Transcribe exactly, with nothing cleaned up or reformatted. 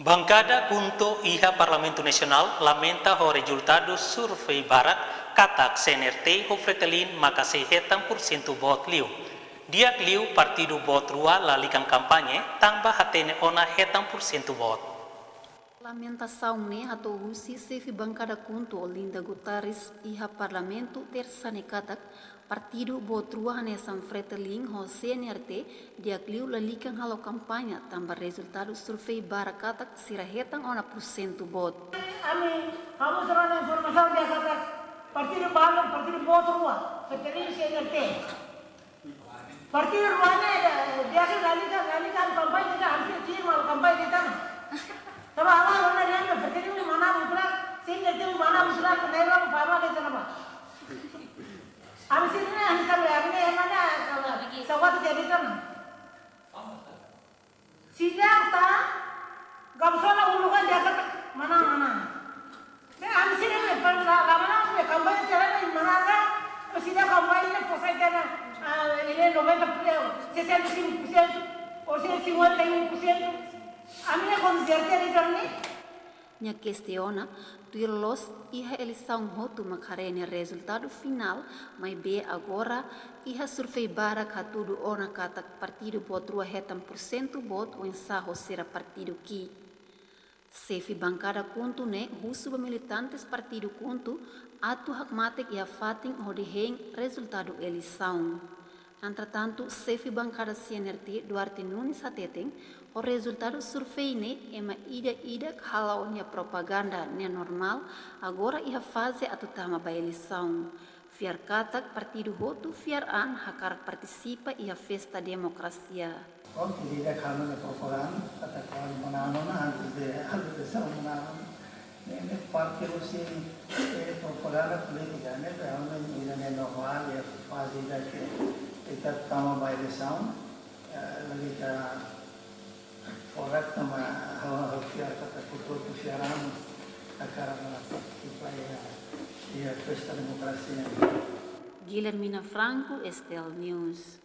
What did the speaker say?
Bankada KHUNTO iha Parlamentu Nasionál lamenta ho rezultadu survei barak katak C N R T ho Fretilin maka sei hetan pursentu boot liu. Di'ak liu partidu boot rua lalikan kampaña tanba hatene ona hetan pursentu boot. Lamentasaun ne'e hato'o husi xefe bankada KHUNTO Olinda Guterres iha Parlamentu Tersa ne'e katak partidu boot rua hanesan Fretilin ho C N R T di'ak liu lalikan halo kampaña tanba rezultadu survei barak katak sira hetan ona pursentu boot. Ami, ami sira-nia informasaun di'ak katak partidu balu, partidu boot rua, Fretilin C N R T. Partidu rua ne'e, eh, biasa lalikan, lalikan kampaña ita, hampir tiga malu kampaña ita. Tanba awal ona dia ambil partidu mana butulah, C N R T mana butulah, kenapa pama kita nama. Ami sira-ne'e, ami sampai, ami ne'e mana, sawat jadi kan. Sida ta, gabsona ulukan dia kata, mana, mana. Ne'e ami sira-ne'e, pa, la, la mana, ne'e kampaña sira-ne'e, mana, la, sida kampaña ne'e, posai tiha ona, ah, ne'e noventa por cento, sessenta e cinco por cento, ou seja, cinquenta e um por cento. Ami ne'e, quando certeza, ne'e, Nia kestiona, tuir loos iha eleisaun hotu mak haree nia rezultadu finál, maibé agora iha survei barak hatudu ona katak partidu boot rua hetan pursentu boot oinsá ho sira partidu ki'ik. Xefe bankada KHUNTO ne'e husu ba militantes partidu KHUNTO atu hakmatek iha fatin hodi hein rezultadu eleisaun. Entretantu, xefe bankada C N R T, Duarte Nunes hateten, ho rezultadu survei ne'e ema ida-idak hala'o nia propaganda ne'e normál, agora iha faze atu tama ba eleisaun. Fiar katak partidu hotu fiar an hakarak partisipa iha festa demokrasia. Prontu, ida-idak halo nia propaganda, katak halo manán ona, antes de halo eleisaun manán ona. Ne'e, ne'e parte husi, eh, propaganda polítika, ne'e, realmente, ida-ne'e normál, iha faze ida ke ita tama ba eleisaun, eh, lagi ka forak tama, ha'u, ha'u fiar katak hotu-hotu fiar an, hakarak ona partisipa iha, iha festa demokrasia. Guilhermina Franco, S T L News.